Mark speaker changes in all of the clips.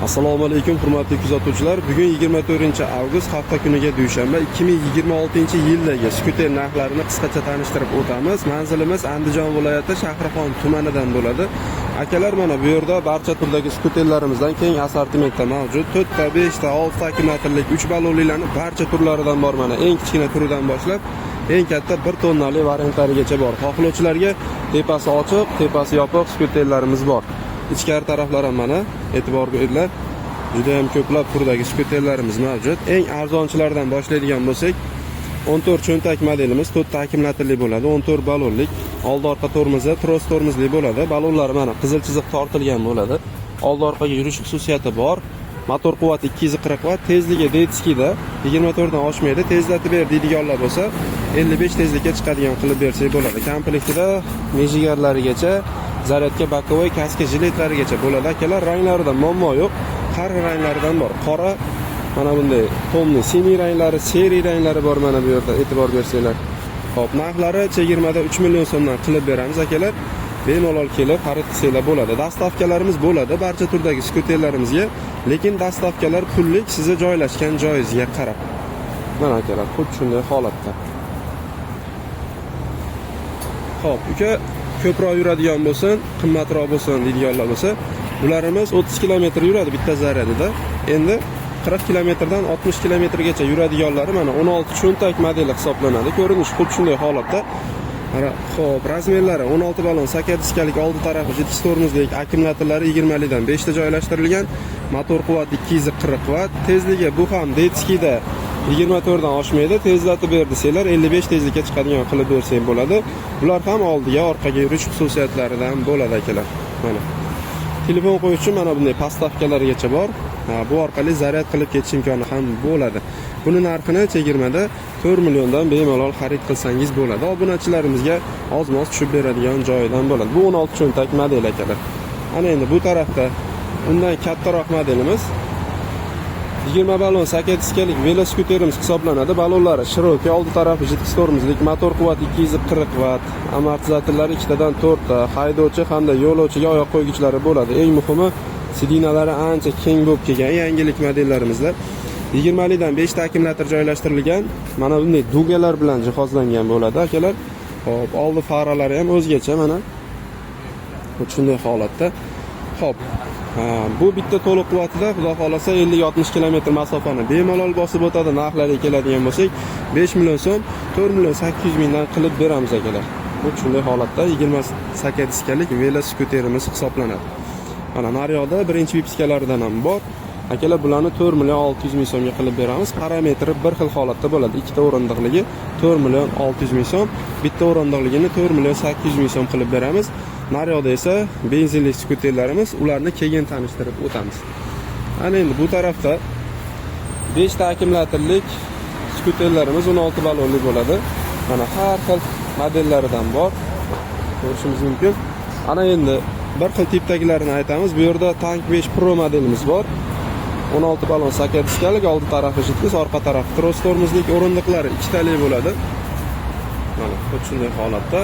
Speaker 1: Assalomu alaykum, hurmatli kuzatuvchilar. Bugun 24-avgust, hafta kuniga dushanba, 2026-yildagi skuter narxlarini qisqacha tanishtirib o'tamiz. Manzilimiz Andijon viloyati Shahrixon tumanidan bo'ladi. Akalar, mana bu yerda barcha turdagi skuterlarimizdan keng assortimentda mavjud. 4 ta, 5 ta, 6 ta akkumulyatorlik, 3 ballonlilarni barcha turlaridan bor mana. Eng kichkina turidan boshlab eng katta 1 tonnali variantlarigacha bor. Xohlovchilarga tepasi ochiq, tepasi yopiq skuterlarimiz bor. Ichkari taraflar ham mana, e'tibor beringlar. Juda ham ko'plab turdagi skuterlarimiz mavjud. Eng arzonchilardan boshlaydigan bo'lsak, 14 cho'ntak modelimiz 4 ta akkumulyatorli bo'ladi, 14 ballonlik, oldi orqa tormozi tros tormozli bo'ladi. Ballonlari mana qizil chiziq tortilgan bo'ladi. Oldi orqaga yurish xususiyati bor. Motor quvvati 240 vatt, tezligi детский da 24 dan oshmaydi. Tezlatib ber deydiganlar bo'lsa, 55 tezlikka chiqadigan qilib bersak bo'ladi. Komplektida mejigarlarigacha, zaryadka, боковой kaska, jiletlarigacha bo'ladi. Akalar, ranglarida muammo yo'q. Har xil ranglaridan bor. Qora, mana bunday тёмный синий ranglari, серый ranglari bor mana bu yerda, e'tibor bersanglar. Xo'p, narxlari chegirmada 3 million so'mdan qilib beramiz, akalar. Bemalol kelib xarid qilsanglar bo'ladi. Доставка larimiz bo'ladi barcha turdagi skuterlarimizga, lekin доставка lar pullik, sizni joylashgan joyingizga qarab. Mana akalar, xuddi shunday holatda. Xo'p, uka, ko'proq yuradigan bo'lsin, qimmatroq bo'lsin deydiganlar bo'lsa, bularimiz 30 kilometr yuradi bitta zaryadida. Endi 40 kilometrdan 60 kilometrgacha yuradiganlari mana 16 cho'ntak modeli hisoblanadi. Ko'rinishi xuddi shunday holatda. Mana, xo'p, размер lari 16 ballon, saka diskalik, oldi tarafi жидкий tormozlik, akkumulyatorlari 20 lidan 5 ta joylashtirilgan. Motor quvvati 240 vatt, tezligi bu ham детский da 24 dan oshmaydi. Tezlatib ber desanglar, 55 tezlikka chiqadigan qilib bersak bo'ladi. Bular ham oldiga, orqaga yurish xususiyatlaridan bo'ladi, akalar. Mana. Telefon qo'yish uchun mana bunday подставка largacha bor. Ha, bu orqali zaryad qilib ketish imkoni ham bo'ladi. Buni narxini chegirmada 4 milliondan bemalol xarid qilsangiz bo'ladi. Obunachilarimizga oz-moz tushib beradigan joyidan bo'ladi. Bu 16 cho'ntak model, akalar. Ana endi bu tarafda undan kattaroq modelimiz 20 ballon saka diskalik veloskuterimiz hisoblanadi. Ballonlari широкий, oldi tarafi жидкий tormozlik, motor quvvati 240 vatt, amortizatorlari ikkitadan 4 ta, haydovchi hamda yo'lovchiga oyoq qo'ygichlari bo'ladi. Eng muhimi, сиденья lari ancha keng bo'lib kelgan yangilik modellarimizda. 20 lidan 5 ta akkumulyator joylashtirilgan. Mana bunday дуга lar bilan jihozlangan bo'ladi, akalar. Xo'p, oldi faralari ham o'zgacha mana. Shunday holatda. Xo'p, ha, bu bitta to'liq quvvatida xudo xohlasa 50-60 kilometr masofani bemalol bosib o'tadi. Narxlariga keladigan bo'lsak, 5 million so'm, 4 million 800 mingdan qilib beramiz, akalar. Bu shunday holatda 20 saka diskalik veloskuterimiz hisoblanadi. Mana naryoqda birinchi выпуска laridan ham bor. Akalar, bularni 4 million 600 ming so'mga qilib beramiz. Parametri bir xil holatda bo'ladi. Ikkita o'rindiqligi 4 million 600 ming so'm, bitta o'rindiqligini 4 million 800 ming so'm qilib beramiz. Naryoqda esa benzinli skuterlarimiz, ularni keyin tanishtirib o'tamiz. Ana endi bu tarafda 5 ta akkumulyatorlik skuterlarimiz 16 ballonli bo'ladi. Mana har xil modellaridan bor. Ko'rishimiz mumkin. Ana endi bir xil tipdagilarini aytamiz. Bu yerda Tank 5 Pro modelimiz bor. 16 ballon saka diskalik, oldi tarafi жидкий, orqa tarafi tros tormozlik, o'rindiqlari ikkitali bo'ladi. Mana xuddi shunday holatda.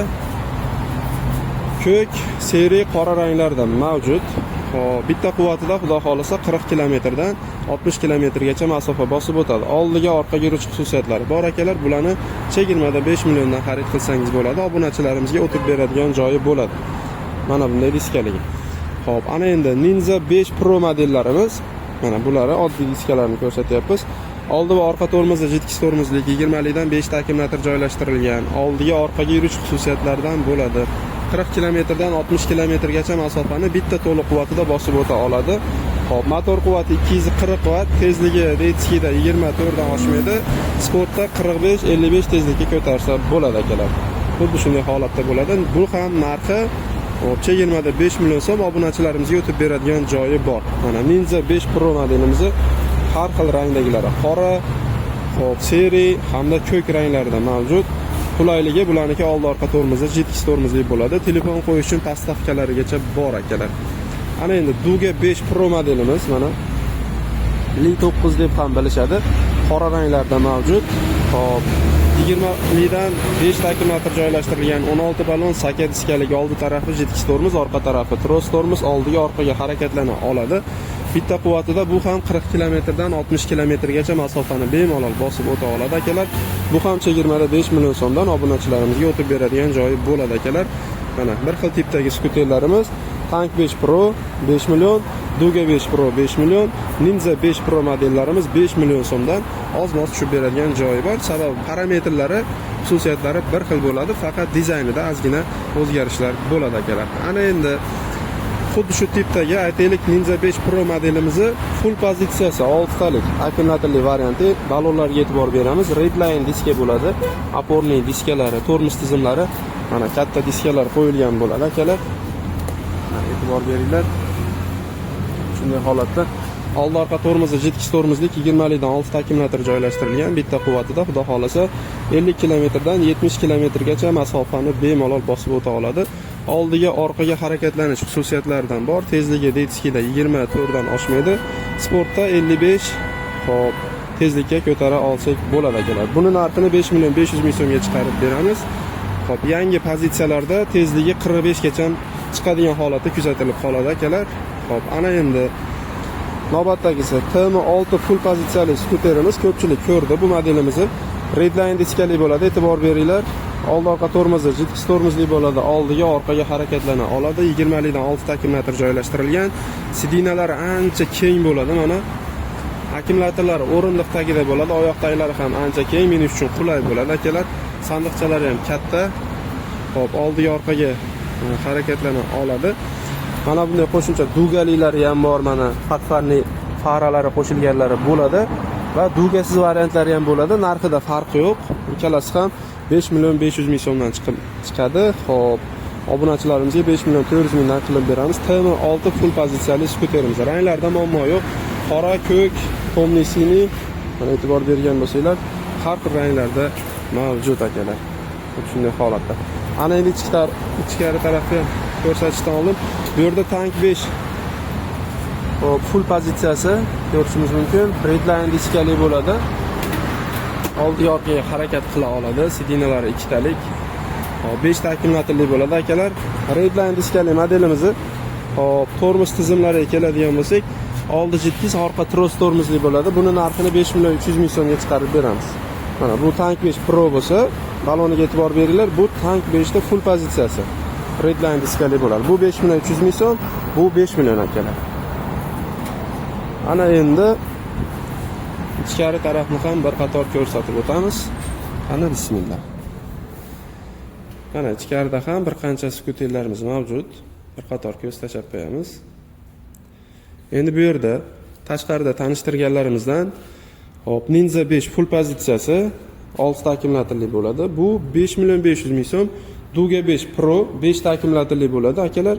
Speaker 1: Ko'k, серый, qora ranglarda mavjud. Xo'p, bitta quvvatida xudo xohlasa 40 kilometrdan 60 kilometrgacha masofa bosib o'tadi. Oldiga, orqaga yurish xususiyatlari bor, akalar. Bularni chegirmada 5 milliondan xarid qilsangiz bo'ladi. Obunachilarimizga o'tib beradigan joyi bo'ladi. Mana bunday diskaligi. Xo'p, ana endi Ninja 5 Pro modellarimiz. Mana bulari oddiy diskalarni ko'rsatyapmiz. Oldi va orqa tormozda жидкий tormozlik, 20 lidan 5 ta akkumulyator joylashtirilgan. Oldiga, orqaga yurish xususiyatlaridan bo'ladi. 40 kilometrdan 60 kilometrgacha masofani bitta to'liq quvvatida bosib o'ta oladi. Xo'p, motor quvvati 240 vatt, tezligi детский da 24 dan oshmaydi. Sportda 45-55 tezlikka ko'tarsa bo'ladi, akalar. Xuddi shunday holatda bo'ladi. Bu ham narxi, xo'p, chegirmada 5 million so'm, obunachilarimizga o'tib beradigan joyi bor. Mana Ninja 5 Pro modelimizni har xil rangdagilari, qora, xo'p, серый hamda ko'k ranglarida mavjud. Qulayligi, bularniki oldi orqa tormozi жидкий tormozli bo'ladi. Telefon qo'yish uchun подставка larigacha bor, akalar. Ana endi Duga 5 Pro modelimiz mana Li 9 deb ham bilishadi. Qora ranglarda mavjud. Xo'p, 20 lidan 5 ta akkumulyator joylashtirilgan, 16 ballon saka diskalik, oldi tarafi жидкий tormoz, orqa tarafi tros tormoz, oldiga, orqaga harakatlana oladi. Bitta quvvatida bu ham 40 kilometrdan 60 kilometrgacha masofani bemalol bosib o'ta oladi akalar. Bu ham chegirmada 5 million so'mdan obunachilarimizga o'tib beradigan joyi bo'ladi akalar. Mana bir xil tipdagi skuterlarimiz: Tank 5 Pro 5 million, Duga 5 Pro 5 million, Ninja 5 Pro modellarimiz 5 million so'mdan oz-moz tushib beradigan joyi bor. Sababi parametrlari, xususiyatlari bir xil bo'ladi, faqat dizaynida ozgina o'zgarishlar bo'ladi akalar. Ana endi xuddi shu tipdagi, aytaylik, Ninja 5 Pro modelimizni full pozitsiyasi, 6 talik akkumulyatorli varianti. Balonlarga e'tibor beramiz. Redline diska bo'ladi. Опорный diskalari, tormoz tizimlari, mana katta diskalar qo'yilgan bo'ladi akalar. Mana, e'tibor beringlar. Shunday holatda oldi orqa tormozi жидкий tormozlik, 20 likdan 6 ta akkumulyator joylashtirilgan. Bitta quvvatida, xudo xohlasa, 50 kilometrdan 70 kilometrgacha masofani bemalol bosib o'ta oladi. Oldiga, orqaga harakatlanish xususiyatlaridan bor. Tezligi детский da 24 dan oshmaydi. Sportda 55, hop, tezlikka ko'tara olsak bo'ladi akalar. Buni narxini 5 million 500 ming so'mga chiqarib beramiz. Hop, yangi pozitsiyalarda tezligi 45 gacha chiqadigan holatda kuzatilib qoladi akalar. Hop, ana endi navbatdagisi TM6 full pozitsiyali skuterimiz. Ko'pchilik ko'rdi bu modelimizni. Redline diskali bo'ladi, e'tibor beringlar. Oldi orqa tormozi жидкий tormozli bo'ladi, oldiga, orqaga harakatlana oladi. 20 likdan 6 ta akkumulyator joylashtirilgan. Сиденья lari ancha keng bo'ladi, mana akkumulyatorlari o'rindiq tagida bo'ladi, oyoq taglari ham ancha keng, minish uchun qulay bo'ladi akalar. Sandiqchalari ham katta. Hop, oldiga, orqaga harakatlana oladi. Mana bunday qo'shimcha дуга lilari ham bor, mana подфарный faralari qo'shilganlari bo'ladi va дуга siz variantlari ham bo'ladi. Narxida farqi yo'q. Ikkalasi ham 5 million 500 ming so'mdan chiqib chiqadi. Hop, obunachilarimizga 5 million 400 mingdan qilib beramiz. TM6 full pozitsiyali skuterimiz. Ranglarda muammo yo'q. Qora, ko'k, темный синий. Mana, e'tibor bergan bo'lsanglar, har xil ranglarda mavjud akalar. Shunday holatda. Ana endi ichkari tarafni ko'rsatishdan oldin bu yerda Tank 5, hop, full pozitsiyasi ko'rishimiz mumkin. Redline diskali bo'ladi. Oldi, orqaga harakat qila oladi. Сиденья lari ikkitalik. Hop, 5 ta akkumulyatorli bo'ladi akalar. Redline diskali modelimizni, hop, tormoz tizimlariga keladigan bo'lsak, oldi жидкий, orqa tros tormozli bo'ladi. Buni narxini 5 million 300 ming so'mga chiqarib beramiz. Mana bu Tank 5 Pro bo'lsa, baloniga e'tibor beringlar, bu Tank 5 ta full pozitsiyasi. Redline diskali bo'ladi. Bu 5 million 300 ming so'm, bu 5 million akalar. Ana endi ichkari tarafni ham bir qator ko'rsatib o'tamiz. Qani, bismillah. Mana, ichkarida ham bir qancha skuterlarimiz mavjud. Bir qator ko'z tashlab qo'yamiz. Endi bu yerda tashqarida tanishtirganlarimizdan, hop, Ninja 5 full pozitsiyasi 6 ta akkumulyatorli bo'ladi. Bu 5 million 500 ming so'm. Duga 5 Pro 5 ta akkumulyatorli bo'ladi akalar.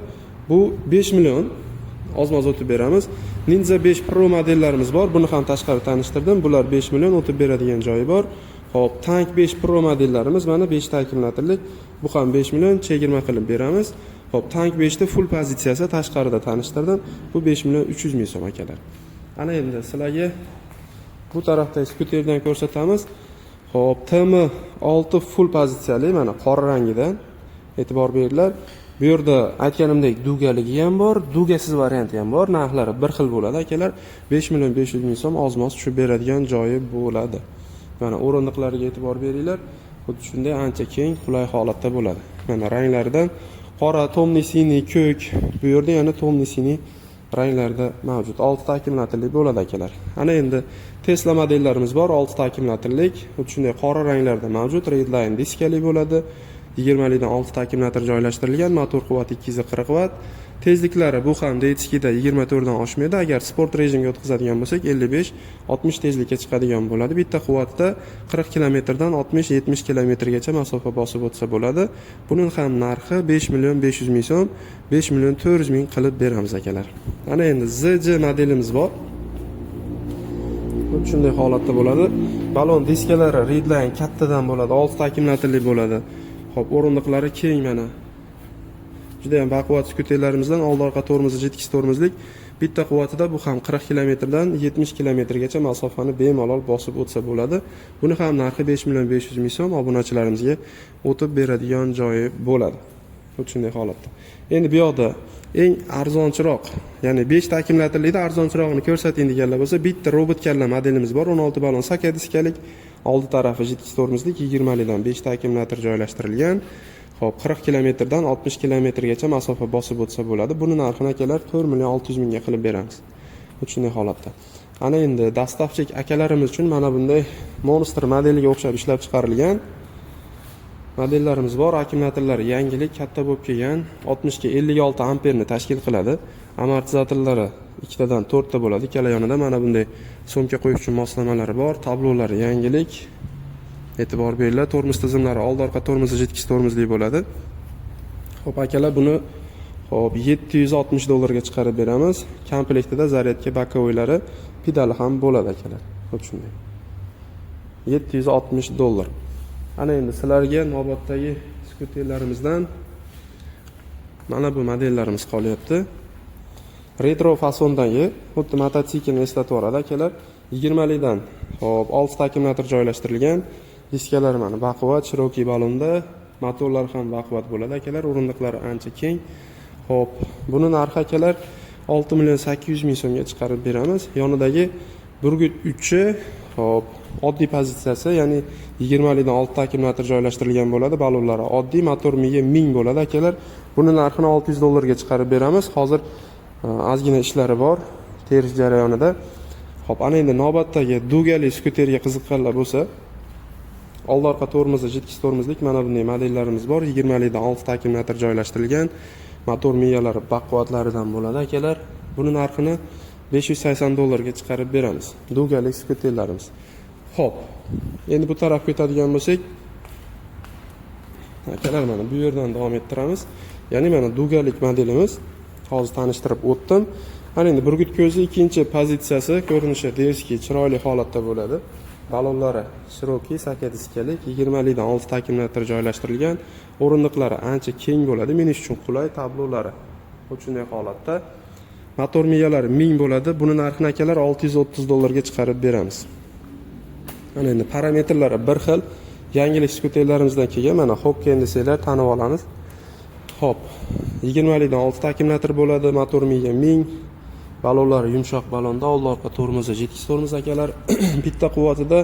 Speaker 1: Bu 5 million, ozmoz o'tib beramiz. Ninja 5 Pro modellarimiz bor. Buni ham tashqari tanishtirdim. Bular 5 million, o'tib beradigan joyi bor. Hop, Tank 5 Pro modellarimiz mana 5 ta akkumulyatorlik. Bu ham 5 million, chegirma qilib beramiz. Hop, Tank 5 ta full pozitsiyasi tashqarida tanishtirdim. Bu 5 million 300 ming so'm akalar. Ana endi sizlarga bu tarafda skuterdan ko'rsatamiz. Hop, TM6 full pozitsiyali, mana qora rangidan, e'tibor beringlar. Bu yerda aytganimdek дуга ligi ham bor, дуга siz varianti ham bor. Narxlari bir xil bo'ladi akalar. 5 million 500 ming so'm, ozmoz tushib beradigan joyi bo'ladi. Mana, o'rindiqlariga e'tibor beringlar. Xuddi shunday ancha keng, qulay holatda bo'ladi. Mana, ranglaridan qora, темный синий, ko'k, bu yerda yana темный синий ranglarda mavjud. 6 ta akkumulyatorli bo'ladi akalar. Ana endi Tesla modellarimiz bor, 6 ta akkumulyatorlik. Xuddi shunday qora ranglarda mavjud, Redline diskali bo'ladi. 20 likdan 6 ta akkumulyator joylashtirilgan, motor quvvati 240 vatt. Tezliklari bu ham детский da 24 dan oshmaydi. Agar sport rejimga o'tkazadigan bo'lsak, 55-60 tezlikka chiqadigan bo'ladi. Bitta quvvatda 40 kilometrdan 60-70 kilometrgacha masofa bosib o'tsa bo'ladi. Buning ham narxi 5 million 500 ming so'm, 5 million 400 ming qilib beramiz akalar. Ana endi ZJ modelimiz bor. Xuddi shunday holatda bo'ladi. Balon diskalari Redline kattadan bo'ladi, 6 ta akkumulyatorli bo'ladi. Hop, o'rindiqlari keng mana. Juda ham baquvvat skuterlarimizdan, oldi orqa tormozi жидкий tormozlik. Bitta quvvatida bu ham 40 kilometrdan 70 kilometrgacha masofani bemalol bosib o'tsa bo'ladi. Buni ham narxi 5 million 500 ming so'm, obunachilarimizga o'tib beradigan joyi bo'ladi. Xuddi shunday holatda. Endi bu yoqda eng arzonchiroq, ya'ni 5 ta akkumulyatorlikda arzonchirog'ini ko'rsating deganlar bo'lsa, bitta robot kalla modelimiz bor, 16 balon сака diskalik, oldi tarafi жидкий tormozlik, 20 likdan 5 ta akkumulyator joylashtirilgan. Xo'p, 40 kilometrdan 60 kilometrgacha masofa bosib o'tsa bo'ladi. Buni narxini, akalar, 4 million 600 mingga qilib beramiz. Shunday holatda. Ana endi доставщик akalarimiz uchun mana bunday Monster modeliga o'xshab ishlab chiqarilgan modellarimiz bor. Akkumulyatorlari yangilik, katta bo'lib kelgan, 60 ga 56 amperni tashkil qiladi. Amortizatorlari ikkitadan to'rtta bo'ladi. Ikkala yonida mana bunday sumka qo'yish uchun moslamalari bor. Tablolari yangilik. E'tibor beringlar, tormoz tizimlari oldi orqa tormozi жидкий tormozli bo'ladi. Xo'p, akalar, buni xo'p 760 dollarga chiqarib beramiz. Komplektida зарядка, боковой lari, pedali ham bo'ladi, akalar. Xo'p, shunday. 760 dollar. Ana endi sizlarga navbatdagi skuterlarimizdan mana bu modellarimiz qolyapti. Retro fasondagi, xuddi mototsiklni eslatib yuboradi, akalar. 20 likdan, xo'p, 6 ta akkumulyator joylashtirilgan. Diskalari mana baquvvat, широкий balonda, motorlar ham baquvvat bo'ladi, akalar. O'rindiqlari ancha keng. Xo'p, buni narxi, akalar, 6 million 800 ming so'mga chiqarib beramiz. Yonidagi Burgut 3, xo'p, oddiy pozitsiyasi, ya'ni 20 likdan 6 ta akkumulyator joylashtirilgan bo'ladi. Balonlari oddiy, motor miya 1000 bo'ladi, akalar. Buni narxini 600 dollarga chiqarib beramiz. Hozir ozgina ishlari bor terish jarayonida. Xo'p, ana endi navbatdagi дуга li skuterga qiziqqanlar bo'lsa, oldi orqa tormozi жидкий tormozlik mana bunday modellarimiz bor. 20 likdan 6 ta akkumulyator joylashtirilgan. Motor miyalari baquvvatlaridan bo'ladi, akalar. Buni narxini 580 dollarga chiqarib beramiz. Дуга lik skuterlarimiz. Xo'p, endi bu tarafga o'tadigan bo'lsak, akalar, mana bu yerdan davom ettiramiz. Ya'ni mana дуга lik modelimiz hozir tanishtirib o'tdim. Ana endi burgut ko'zi ikkinchi pozitsiyasi, ko'rinishi дерзкий, chiroyli holatda bo'ladi. Balonlari широкий, сака diskalik, 20 likdan 6 ta akkumulyator joylashtirilgan. O'rindiqlari ancha keng bo'ladi, minish uchun qulay, tablolari shunday holatda. Motor miyalari 1000 bo'ladi. Buni narxini, akalar, 630 dollarga chiqarib beramiz. Mana endi parametrlari bir xil. Yangilik skuterlarimizdan kelgan mana Hokken desanglar tanib olamiz. Xo'p, 20 likdan 6 ta akkumulyator bo'ladi, motor miya 1000, balonlari yumshoq balonda, oldi orqa tormozi жидкий tormoz, akalar. Bitta quvvatida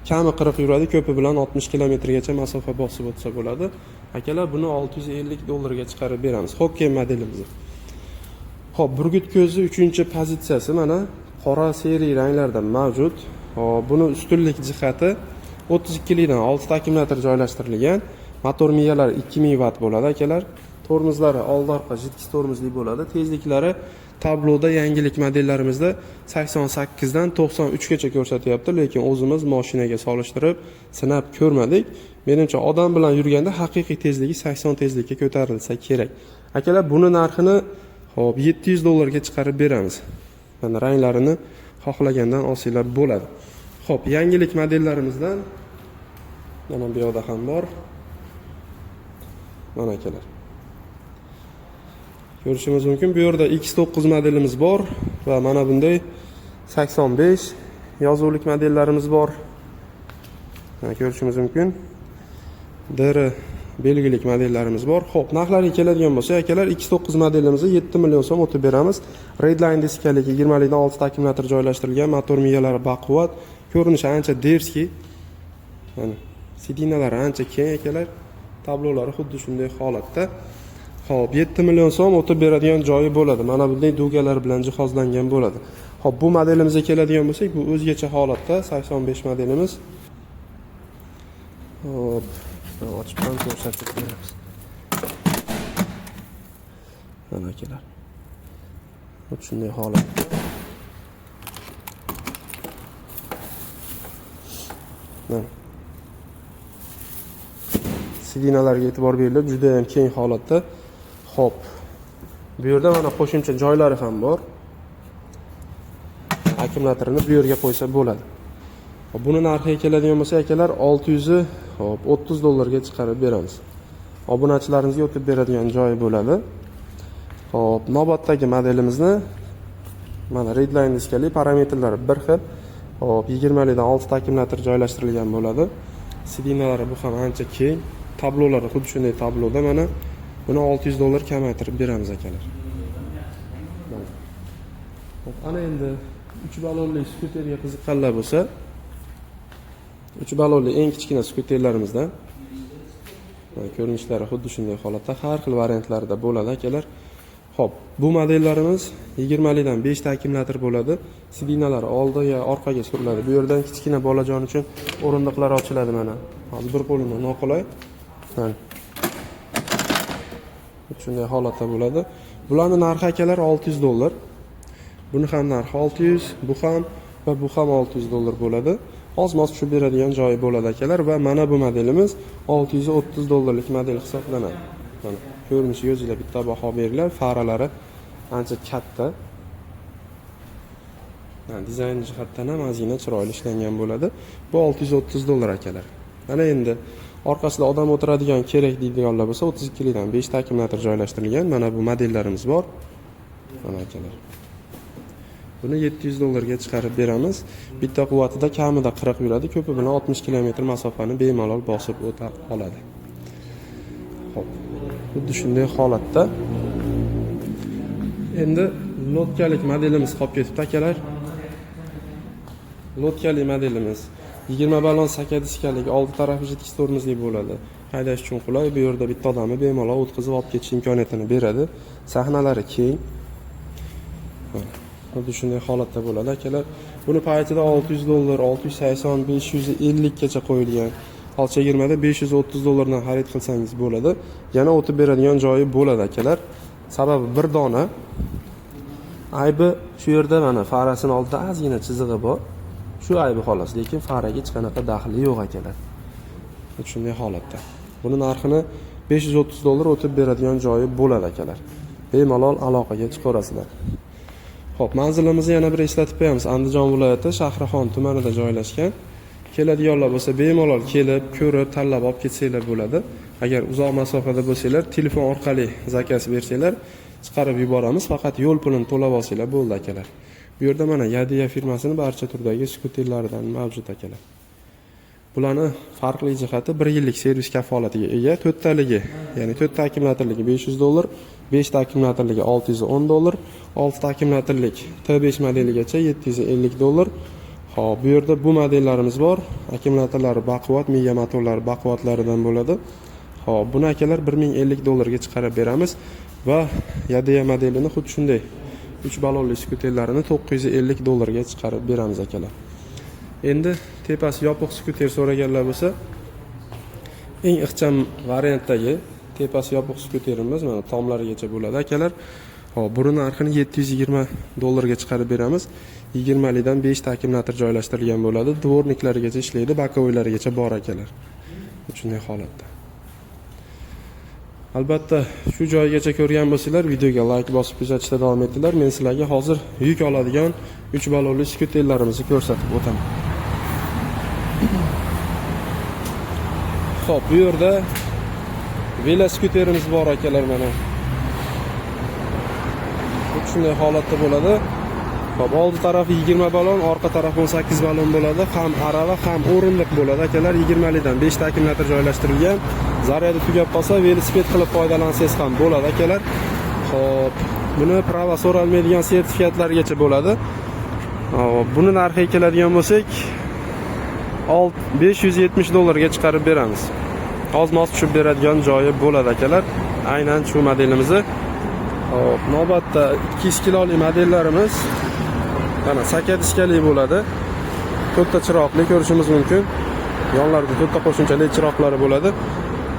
Speaker 1: kami 40 yuradi, ko'pi bilan 60 kilometrgacha masofa bosib o'tsa bo'ladi. Akalar, buni 650 dollarga chiqarib beramiz. Hokken modelimizni. Xo'p, burgut ko'zi 3 pozitsiyasi mana qora, серый ranglarda mavjud. Xo'p, buni ustunlik jihati 32 likdan 6 ta akkumulyator joylashtirilgan. Motor miyalari 2000 vatt bo'ladi, akalar. Tormozlari oldi orqa жидкий tormozli bo'ladi. Tezliklari tabloda yangilik modellarimizda 88 dan 93 gacha ko'rsatyapti, lekin o'zimiz mashinaga solishtirib sinab ko'rmadik. Menimcha, odam bilan yurganda haqiqiy tezligi 80 tezlikka ko'tarilsa kerak. Akalar, buni narxini, xo'p, 700 dollarga chiqarib beramiz. Mana ranglarini xohlagandan olsanglar bo'ladi. Xo'p, yangilik modellarimizdan mana bu yoqda ham bor. Mana, akalar. Ko'rishimiz mumkin. Bu yerda X9 modelimiz bor va mana bunday 85 yozuvlik modellarimiz bor. Mana ko'rishimiz mumkin. DR belgilik modellarimiz bor. Xo'p, narxlariga keladigan bo'lsak, akalar, X9 modelimizni 7 million so'm o'tib beramiz. Redline diskaligi, 20 likdan 6 ta akkumulyator joylashtirilgan, motor miyalari baquvvat, ko'rinishi ancha дерзкий. Mana сиденья lari ancha keng, akalar. Tablolari xuddi shunday holatda. Xo'p, 7 million so'm o'tib beradigan joyi bo'ladi. Mana bunday дуга lar bilan jihozlangan bo'ladi. Xo'p, bu modelimizga keladigan bo'lsak, bu o'zgacha holatda 85 modelimiz. Xo'p, ochib ham ko'rsatib beramiz. Mana, akalar. Xuddi shunday holatda. Mana. Сиденья larga e'tibor beringlar, juda ham keng holatda. Xo'p. Bu yerda mana qo'shimcha joylari ham bor. Akkumulyatorni bu yerga qo'ysa bo'ladi. Xo'p, buni narxiga keladigan bo'lsak, akalar, 600, xo'p, 30 dollarga chiqarib beramiz. Obunachilarimizga o'tib beradigan joyi bo'ladi. Xo'p, navbatdagi modelimizni mana Redline diskali, parametrlari bir xil. Xo'p, 20 likdan 6 ta akkumulyator joylashtirilgan bo'ladi. Сиденья lari bu ham ancha keng. Tablolari xuddi shunday tabloda mana. Buni 600 dollar kamaytirib beramiz, akalar. Mana. Xo'p, ana endi 3 balonli skuterga qiziqqanlar bo'lsa, 3 balonli eng kichkina skuterlarimizdan. Mana, ko'rinishlari xuddi shunday holatda, har xil variantlarida bo'ladi, akalar. Xo'p, bu modellarimiz 20 likdan 5 ta akkumulyator bo'ladi. Сиденья lari oldiga, orqaga suriladi. Bu yerdan kichkina bolajon uchun o'rindiqlar ochiladi mana. Hozir bir qo'limdan noqulay. Mana. Shunday holatda bo'ladi. Bularni narxi, akalar, 600 dollar. Buni ham narxi 600, bu ham va bu ham 600 dollar bo'ladi. Oz-moz tushib beradigan joyi bo'ladi, akalar, va mana bu modelimiz 630 dollarlik model hisoblanadi. Mana, ko'rinishiga o'zinglar bitta baho beringlar. Faralari ancha katta. Ha, dizayn jihatdan ham ozgina chiroyli ishlangan bo'ladi. Bu 630 dollar, akalar. Mana endi orqasida odam o'tiradigan kerak deydiganlar bo'lsa, 32 likdan 5 ta akkumulyator joylashtirilgan. Mana bu modellarimiz bor. Mana, akalar. Buni 700 dollarga chiqarib beramiz. Bitta quvvatida kamida 40 yuradi, ko'pi bilan 60 kilometr masofani bemalol bosib o'ta oladi. Xo'p. Xuddi shunday holatda. Endi лодка lik modelimiz qolib ketibdi, akalar. Лодка li modelimiz 20 balon, saka diskalik, oldi tarafi жидкий tormozli bo'ladi. Haydash uchun qulay. Bu yerda bitta odamni bemalol o'tkazib olib ketish imkoniyatini beradi. Sahnalari keng. Xuddi shunday holatda bo'ladi, akalar. Buni paytida 600 dollar, 680, 550 gacha qo'yilgan. Hozir chegirmada 530 dollardan xarid qilsangiz bo'ladi. Yana o'tib beradigan joyi bo'ladi, akalar. Sababi bir dona. Aybi shu yerda, mana, farasini oldida ozgina chizig'i bor. Shu aybi xolos, lekin faraga hech qanaqa daxli yo'q, akalar. Shunday holatda. Buni narxini 530 dollar, o'tib beradigan joyi bo'ladi, akalar. Bemalol aloqaga chiqaverasizlar. Xo'p, manzilimizni yana bir eslatib qo'yamiz. Andijon viloyati Shahrixon tumanida joylashgan. Keladiganlar bo'lsa, bemalol kelib, ko'rib, tanlab olib ketsanglar bo'ladi. Agar uzoq masofada bo'lsanglar, telefon orqali заказ bersanglar, chiqarib yuboramiz. Faqat yo'l pulini to'lab olsanglar bo'ldi, akalar. Bu yerda mana Yadea firmasini barcha turdagi skuterlaridan mavjud, akalar. Bularni farqli jihati 1 yillik servis kafolatiga ega. To'rttaligi, ya'ni to'rtta akkumulyatorligi 500 dollar, 5 ta akkumulyatorligi 610 dollar, 6 ta akkumulyatorlik T5 modeligacha 750 dollar. Xo'p, bu yerda bu modellarimiz bor. Akkumulyatorlari baquvvat, miya motorlari baquvvatlaridan bo'ladi. Xo'p, buni, akalar, 1050 dollarga chiqarib beramiz va Yadea modelini xuddi shunday 3 balonli skuterlarini 950 dollarga chiqarib beramiz, akalar. Endi tepasi yopiq skuter so'raganlar bo'lsa, eng ixcham variantdagi tepasi yopiq skuterimiz mana tomlarigacha bo'ladi, akalar. Xo'p, buni narxini 720 dollarga chiqarib beramiz. 20 likdan 5 ta akkumulyator joylashtirilgan bo'ladi. Дворник larigacha ishlaydi, боковой larigacha bor, akalar. Shunday holatda. Albatta, shu joygacha ko'rgan bo'lsanglar, videoga layk bosib kuzatishda davom etinglar. Men sizlarga hozir yuk oladigan 3 balonli skuterlarimizni ko'rsatib o'taman. Xo'p, bu yerda veloskuterimiz bor, akalar, mana. Xuddi shunday holatda bo'ladi. Xo'p, oldi tarafi 20 balon, orqa tarafi 18 balon bo'ladi. Ham arava, ham o'rindiq bo'ladi, akalar. 20 likdan 5 ta akkumulyator joylashtirilgan. Zaryadi tugab qolsa, velosiped qilib foydalansangiz ham bo'ladi, akalar. Xo'p, buni права so'ralmaydigan sertifikatlargacha bo'ladi. Xo'p, buni narxiga keladigan bo'lsak, 570 dollarga chiqarib beramiz. Oz-moz tushib beradigan joyi bo'ladi, akalar. Aynan shu modelimizni. Xo'p, navbatda 200 kiloli modellarimiz mana saka diskali bo'ladi. To'rtta chiroqli ko'rishimiz mumkin. Yonlarida to'rtta qo'shimchali chiroqlari bo'ladi.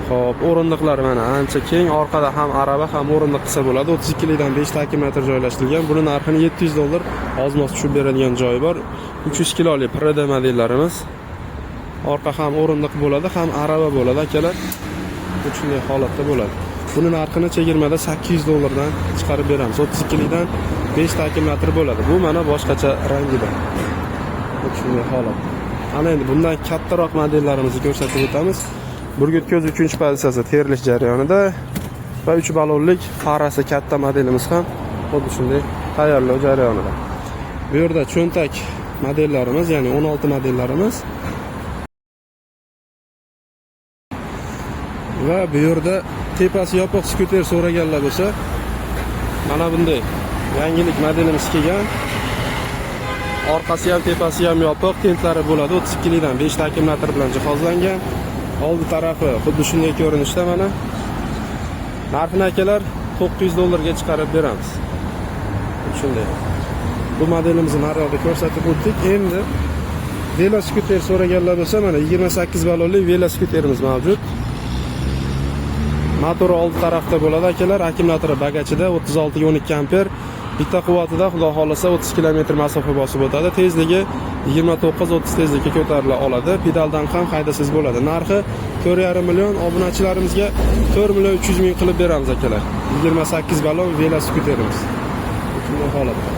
Speaker 1: Xo'p, o'rindiqlar mana ancha keng, orqada ham arava, ham o'rindiq qilsa bo'ladi. 32 likdan 5 ta akkumulyator joylashtirilgan. Buni narxini 700 dollar, oz-moz tushib beradigan joyi bor. 300 kiloli Prd modellarimiz. Orqa ham o'rindiq bo'ladi, ham arava bo'ladi, akalar. Shunday holatda bo'ladi. Buni narxini chegirmada 800 dollardan chiqarib beramiz. 32 likdan 5 ta akkumulyator bo'ladi. Bu mana boshqacha rangida. Shunday holatda. Ana endi bundan kattaroq modellarimizni ko'rsatib o'tamiz. Burgut ko'z 3 pozitsiyasi terilish jarayonida va 3 balonlik farasi katta modelimiz ham xuddi shunday tayyorlov jarayonida. Bu yerda cho'ntak modellarimiz, ya'ni 16 modellarimiz va bu yerda Tepasi yopiq skuter so'raganlar bo'lsa, mana bunday yangilik modelimiz kelgan. Orqasi ham, tepasi ham yopiq, tentlari bo'ladi. 32 likdan 5 ta akkumulyator bilan jihozlangan. Oldi tarafi xuddi shunday ko'rinishda mana. Narxini, akalar, 900 dollarga chiqarib beramiz. Shunday. Bu modelimizni naryoqda ko'rsatib o'tdik. Endi veloskuter so'raganlar bo'lsa, mana 28 ballonli veloskuterimiz mavjud. Motori oldi tarafda bo'ladi, akalar, akkumulyatori bagajida, 36 ga 12 amper. Bitta quvvatida, xudo xohlasa, 30 kilometr masofa bosib o'tadi. Tezligi 29-30 tezlikka ko'tarila oladi. Pedaldan ham haydasangiz bo'ladi. Narxi 4,5 million, obunachilarimizga 4 million 300 ming qilib beramiz, akalar. 28 ballon veloskuterimiz. Shunday holatda.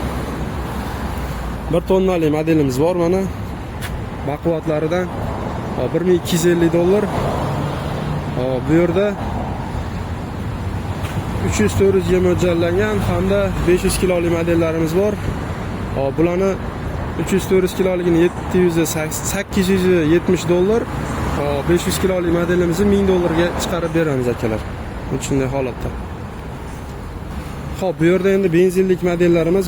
Speaker 1: 1 tonnali modelimiz bor mana. Baquvvatlaridan. Hop, 1250 dollar. Hop, bu yerda 300-400 ga mo'ljallangan hamda 500 kiloli modellarimiz bor. Hop, bularni 300-400 kiloligini 700, 870 dollar. Hop, 500 kiloli modelimizni 1000 dollarga chiqarib beramiz, akalar. Shunday holatda. Xo'p, bu yerda endi benzinlik modellarimiz: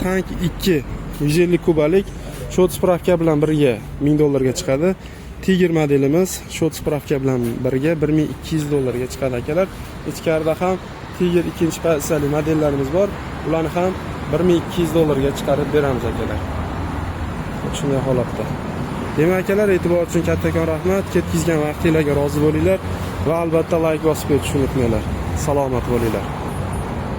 Speaker 1: Tank 2 150 kubalik счёт справка bilan birga 1000 dollarga chiqadi. Tiger modelimiz счёт справка bilan birga 1200 dollarga chiqadi, akalar. Ichkarida ham Tiger ikkinchi pozitsiyali modellarimiz bor. Ularni ham 1200 dollarga chiqarib beramiz, akalar. Shunday holatda. Demak, akalar, e'tibor uchun kattakon rahmat. Ketkizgan vaqtinglarga rozi bo'linglar va albatta layk bosib ketishni unutmanglar. Salomat bo'linglar.